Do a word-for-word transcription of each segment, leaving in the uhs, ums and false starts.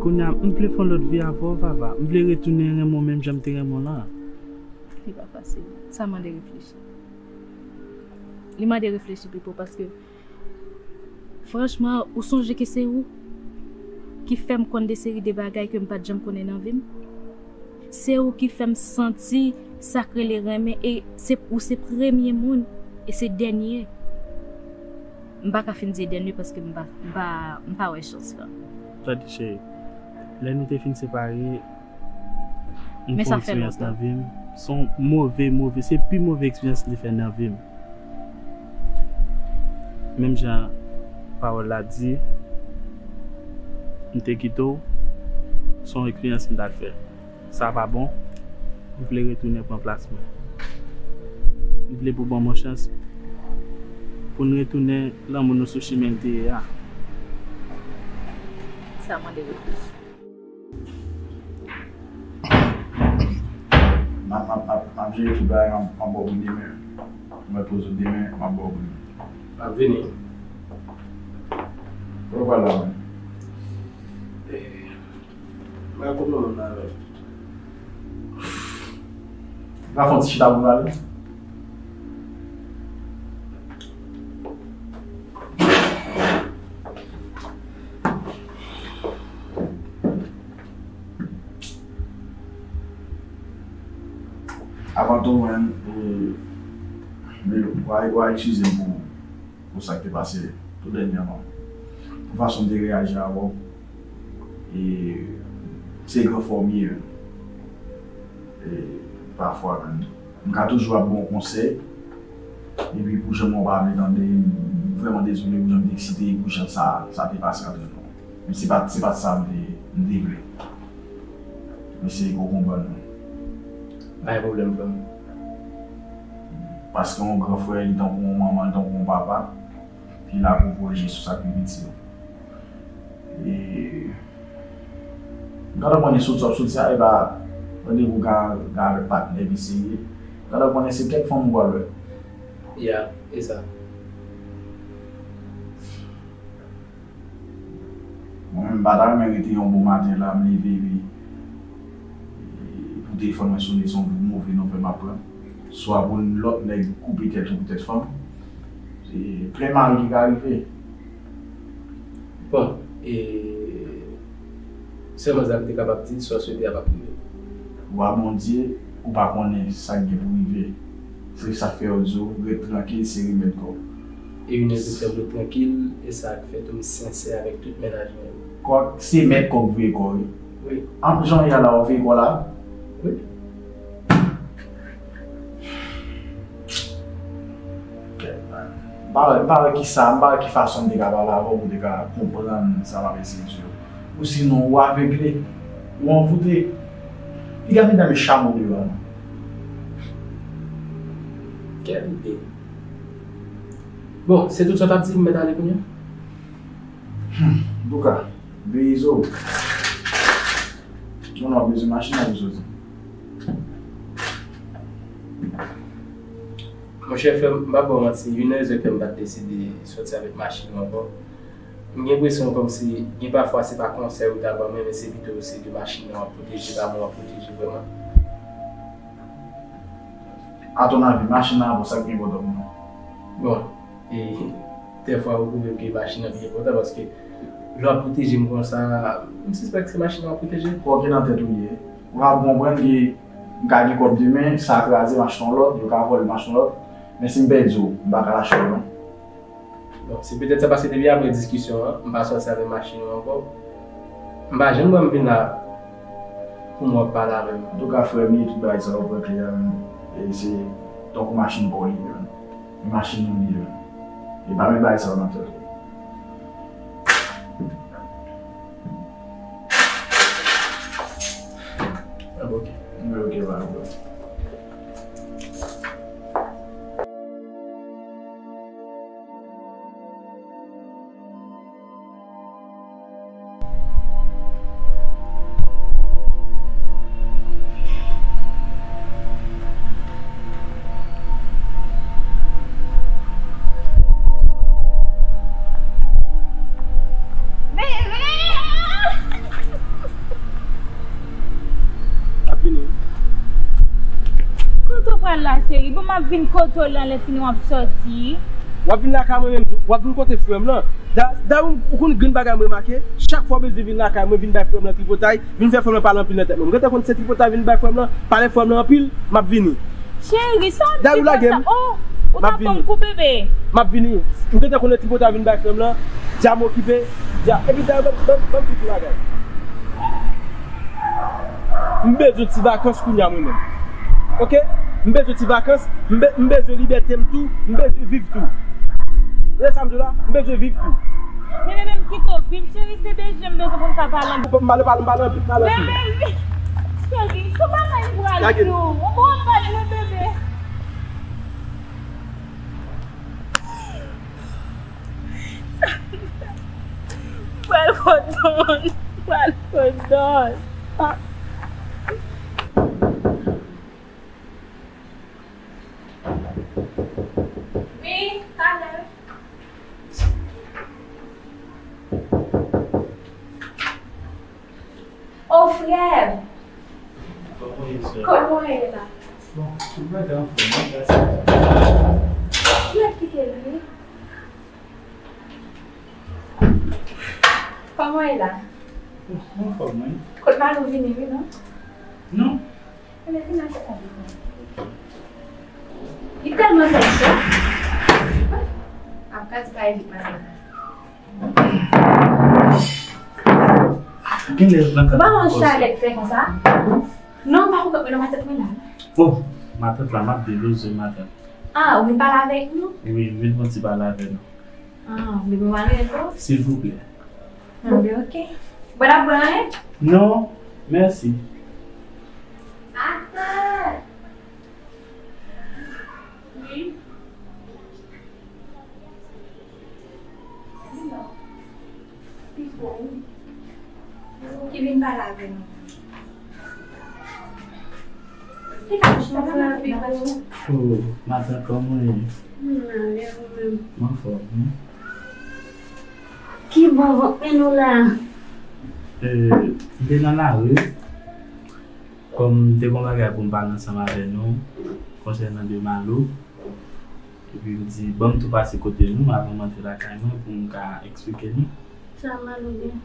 Kounye a, m vle fè yon lòt vi avè w, Vava. M vle retounen renmen w menm jan m te renmen w lan. Li pa fasil. Sa mande reflechi. Li mande reflechi pito paske, franchman, ou sonje ke se ou ki fè m konn de seri de bagay ke m pa t janm konnen nan vi m? Se ou ki fè m santi sa k rele renmen, e se, ou se premye moun, e se dènye. M pa ka fin di dènye paske m pa, m pa, m pa wè chans lan. Tande, cheri, lè nou te fin separe, m fè yon eksperyans nan vi m. Se yon move, move, se pi move eksperyans m te fè nan vi m. Menm jan pawòl la di, m te kite w, se yon eksperyans m t al fè. Sa pa bon, m vle retounen pran plas mwen. M vle pou ban m yon chans pou n retounen lanmou nou sou chimen l te ye a. Sa mande reflechi. M ap, m ap, m ap, m ap jere tout bagay, m ap, m ap ba w pou demen. Mwen poze w demen, m ap ba w pou demen. M ap vini. Kote w pral la menm? Eh, m pral kote yon moun avè l. Ou ka fè yon ti chita pou n pale? Avan tou, mwen, e, men, w a, w a eskize m pou, pou sa k te pase tou dènyèman. Pou fason m te reyaji avè w, e, se gran fòm ye, e, pafwa, men, m ka toujou ap ba w konsèy, epi pou jan mwen pa vle tande, m vrèman dezole pou jan m te eksite, pou jan sa, sa te pase antre nou. Men se pa, se pa sa m te, m te vle. M eseye ke w konprann mwen. Pa gen pwoblèm, frè m. Paske yon gran frè, li tankou yon manman, li tankou yon papa, ki la pou pwoteje sou sa ki piti. E, m gentan konnen sot sa w soti a, e pa randevou w gen, gen avèk patnè ki serye. M gentan konnen se kèk fanm ou pral wè. Ya, e sa. Mwen menm, m pa ta renmen rete yon bon maten la, m leve, epi, e, pou telefòn mwen sone, se yon move nouvèl m ap pran. Swa pou yon lòt nèg koupe tèt ou pou tèt fanm. E, plen mari ki ka rive. Bon, e, sèlman sa m te kapab di, sa w swete a p ap rive. Wa Bondye, ou pa konnen sa k gen pou rive. Se sa k fè yo di w, ret trankil, se remèd kò w. E youn nan rezon fè m ret trankil, e sa k fè tou m sensè avèk tout mennaj mwen yo. Kòk, se mèt kòk veye kò, wi. Wi. An, jan w ye a la, w veye kò la? Wi. M pa wè, m pa wè ki sa, m pa wè ki fason m te ka pale avè w pou w te ka konprann sa m ap eseye di w. Ou sinon, ou avegle, ou anvoute. Piga medam yo chame w deyò a non. Kèl ide. Bon, se tout sa w t ap di, m mèt ale kounye a? Hmm, Douka, veye zo. Non, non, bezwen machin nan pou soti. Monchè, frè m, m p ap ba w manti, youn nan rezon k fè m pa t deside soti avèk machin nan ankò. M gen enpresyon kòmsi, gen pafwa se pa konsèy ou ta ban mwen, men se pito se de machin nan w ap pwoteje, pa mwen w ap pwoteje vrèman. Atònavi, machin nan avan, sa k pi enpòtan pou mwen? Bon, e, dèfwa ou pwouve m ke machin nan pi enpòtan, paske lè w ap pwoteje m konsa, m sispèk se machin nan w ap pwoteje. Kòb ki nan tèt ou li ye. Ou ka konprann ke m ka gen kòb demen, sa kraze, m achte yon lòt, yo ka vòlè, m achte yon lòt. Men si m pèdi w, m pa ka lache w non. Bon, se petèt sa, paske depi apre diskisyon an, m pa sòti avè machin ou ankò. M pa janm wè m vin la pou m wè w ap pale avè m. Antouka, frè m, li tout bagay sa yo pran kle a menm. E se tankou machin pa w li ye menm. E machin nou li ye menm. E pa met bagay sa yo nan tèt ou. Ah, ok. Mwen, ok, pa pwoblèm. La cheri, bon, m ap vin kote w lan, lè fini w ap sòti. W ap vin lakay mwen menm tou. W ap vin kote frè m lan. Da- Dayè, ou konn grenn bagay m remake, chak fwa w bezwen vin lakay mwen, vin bay frè m lan tripotay, vin fè frè m lan pale anpil nan tèt mwen. M gentan konn se tripotay vin bay frè m lan, pale frè m lan anpil, m ap vini. Cheri, sa w ap di konsa? Oh, ou t ap pran m pou bebe. M ap vini. M gentan konn tripotay vin bay frè m lan, dja m okipe, dja. Epi dayè, ban m di yon bagay. M bezwen ti vakans kounye a mwen menm. Oke? M bezwen ti vakans, m be- m bezwen libète m tou, m bezwen viv tou. Ou tande sa m di w la? M bezwen viv tou. Men, men, men, m kite w viv, cheri, se bezwen m bezwen pou m ka pale. M pale, pale, m pale anpil, pale anpil. Men, men, men, cheri, se bagay m pral di w. Ou bon, pale, bebe. Pral kondon, pral kondon. Wi, talè. O frè m! Kòman w ye, sè? Kòman w ye la? Bon, tout bagay anfòm, wi, gras a Dye. Mèt kite l, wi. Kòman w ye la? Bon, anfòm, wi. Kot Malou vini, wi, non? Non. Enben, vin nan tèt la, vin. Li tèlman fè cho. Ap ka di pa evit maten. Genlè nan ka. Ou pa wè yon chalè k fè konsa? Non, pa pou kòk mwen, non, matant mwen la. Oh, matant la, m ap deloze matant. Ah, ou vin pale avèk nou? Wi, m vin fè yon ti pale avè nou. Ah, bebe, m al rele w? Silvouplè. Anben, oke. Ou pa t ap bwè anyen? Non, mèsi. Atan! Wi. Wi, non. Pi fò, wi. Ki vin pale avè nou. Ki ka chita la, pi fò. Oh, matant, kòman w ye? M ale, ou menm? M anfòm, wi. Ki bò w ap mennen w la? Eh, m te nan lari. Kòm m te gen yon bagay pou m pale ansanm avè nou, konsènan de Malou. Epi m di, ban m tou pase kote nou, avan m antre lakay mwen, pou m ka eksplike nou. Sa Malou gen?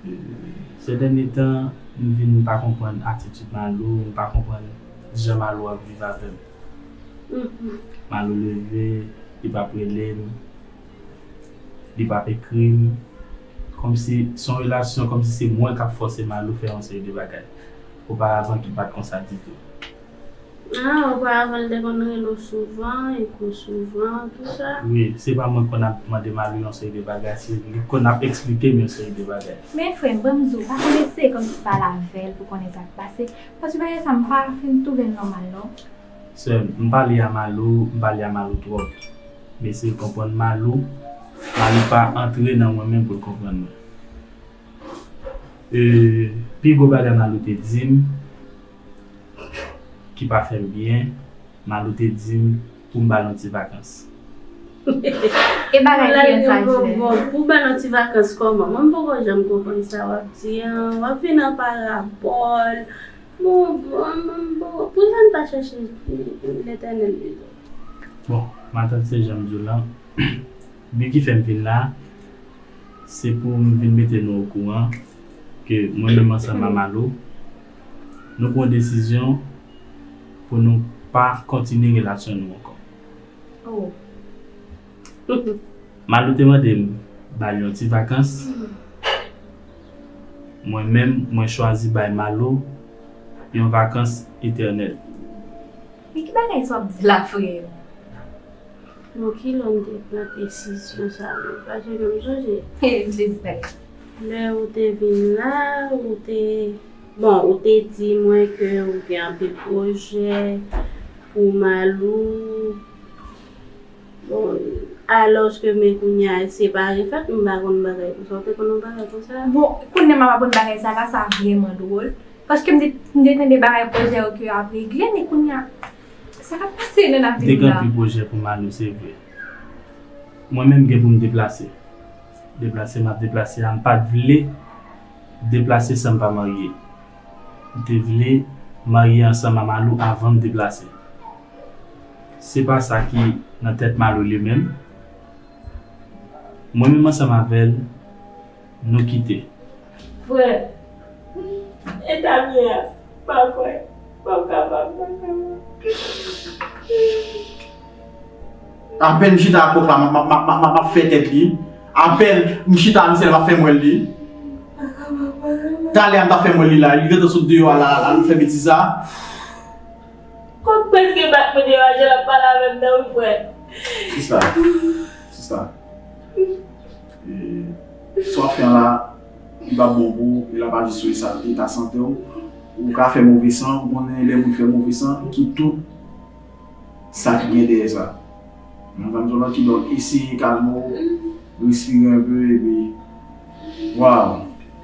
Eh, se dènye tan, m vin pa konprann atitid Malou, m pa konprann jan Malou ap viv avè m. Mhm. Malou leve, li p ap rele m. Li p ap ekri m. Kòmsi se yon relasyon, kòmsi se mwen k ap fòse Malou fè yon seri de bagay. Oparavan, ki pa t konsa ditou. Ah, oparavan, l te konn rele w souvan, ekri w souvan, tou sa? Wi, se pa mwen k konn ap mande Malou yon seri de bagay, se li k konn ap eksplike m yon seri de bagay. Men frè m, ban m di w, pa konn eseye kòmsi pale avè l pou konnen sa k pase, paske bagay sa m pa fin twouve l nòmal, non. Sè m, m pale a Malou, m pale a Malou twòp. M eseye konprann Malou. Malou pa antre nan mwen menm pou l konprann mwen. E, pi gwo bagay Malou te di m, ki pa fè m byen, Malou te di m pou m ba l yon ti vakans. E bagay ki sa, Juliette? Bon, pou ba l yon ti vakans kòman? Mwen, m poko janm konprann sa w ap di an. W ap vin an parabòl. Bon, bon, bon, bon, pou sa n pa chèche Letènèl pito? Bon, matant, se jan m di w lan. Bi ki fè m vin la, se pou m vin mete nou okouran ke mwen menm ansanm a Malo, nou pran desizyon pou nou pa kontinye relasyon nou ankò. Oh. Malo te mande m ba l yon ti vakans. Mwen menm, mwen chwazi bay Malo yon vakans etènèl. Men ki bagay sa w ap di la, frè m? Bon, kilè w te pran desizyon sa menm? Paske m sonje. He, m sezi bagay. Lè ou te vin la, ou te, bon, ou te di mwen ke ou gen anpil pwojè pou Malou. Bon, alòske men kounye a se pa refèt, m pa konn bagay konsa. Ou te konn yon bagay konsa? Bon, kounye a m ap aprann bagay sa la, sa vrèman dwòl. Paske m te, m te tande bagay pwojè yo ke yo ap regle, men kounye a, sa k ap pase nan lavi m la? M te gen anpil pwojè pou Malou, se vre. Mwen menm gen pou m deplase. Deplase m ap deplase a, m pa t vle deplase san m pa marye. M te vle marye ansanm a Malou avan m deplase. Se pa sa ki nan tèt Malou li menm. Mwen menm ansanm avè l, nou kite. Frè, eta m ye a, m pa kwè, m pa kapab, m pa kapab. Apèn m chita ak kòk la, m ap, m ap, m ap, m ap, m ap fè tèt li. Apèn m chita, m sèl m ap fè m wè l li. Talè a m t ap fè m wè l li la, li gentan sot deyò a la, al fè betiz sa. Kòk prèske bat mwen deyò a, jan l ap pale avè m nan, wi, frè. Sista, sista. E, sa w ap fè an la, li p ap bon pou ou, e l ap ajis sou eta, eta sante w. Ou ka fè move san, ou konnen lè moun fè move san, ki tout sa ki gen dèyè sa. Nan zam zòlòt ki donk eseye kalme w, respire enpe, epi, waw.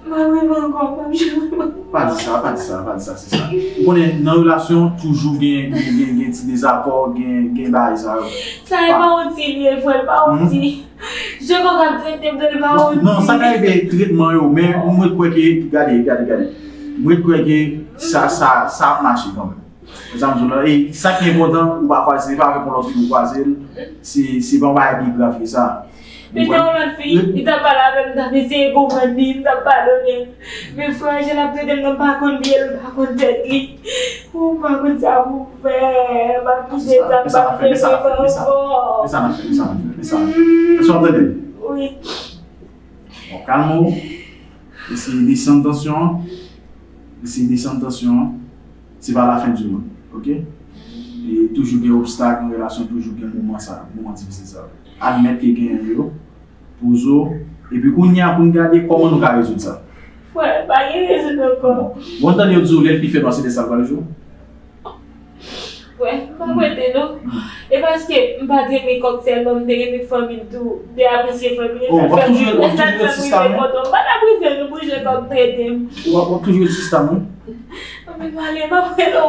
M pa renmen ankò, m p ap janm renmen ankò. Pa di sa, pa di sa, pa di sa, sista. Ou konnen, nan relasyon, toujou gen, gen, gen, gen ti dezakò, gen, gen bagay sa yo. Sa e pa yon ti li ye, frè, pa yon ti. Jan kòk ap trete m, l pa yon ti. Non, sa ka rive tretman yo, men mwen kwè ke, gade, gade, gade. Mwen kwè ke sa, sa, sa ap mache kanmenm. Sa m di w la, e sa ki enpòtan, ou pa kwaze, pa fè pou lòt fi ou kwaze l, se, se pa yon bagay pi grav ke sa. Li te yon lòt fi, li t ap pale avè m, m t ap eseye konprann li, m t ap padone l. Men frè, jan l ap trete m nan, m pa konn pye l, m pa konn tèt li. Ou pa konn sa pou m fè, m ap pouse sa, m ap plede ankò. Men sa n ap fè, men sa n ap fè, men sa n ap fè, men sa n ap fè. Èske w ap tande m? Wi. Bon, kalme w. Eseye desann tansyon an. Eseye desann tansyon an. Se pa lafen di mond, oke? E toujou gen obstak nan relasyon, toujou gen moman sa, moman difisil sa. Admèt ke genyen yo, poze w, epi kounye a pou n gade kòman nou ka rezoud sa. Frè, pa gen rezoud ankò. Bon, bon, tande yo di w lè l pi fèb an se lè sa l pral jwe. Wè, m pa kwete non. E paske m pa t renmen kòk sèlman, m te renmen fanmi l tou. M te apresye fanmi l. Oh, w ap toujou, w ap toujou ret sista mwen? M pa t apresye nou pou jan kòk trete m. W ap, w ap toujou ret sista mwen? Anben m ale, m ap rele w.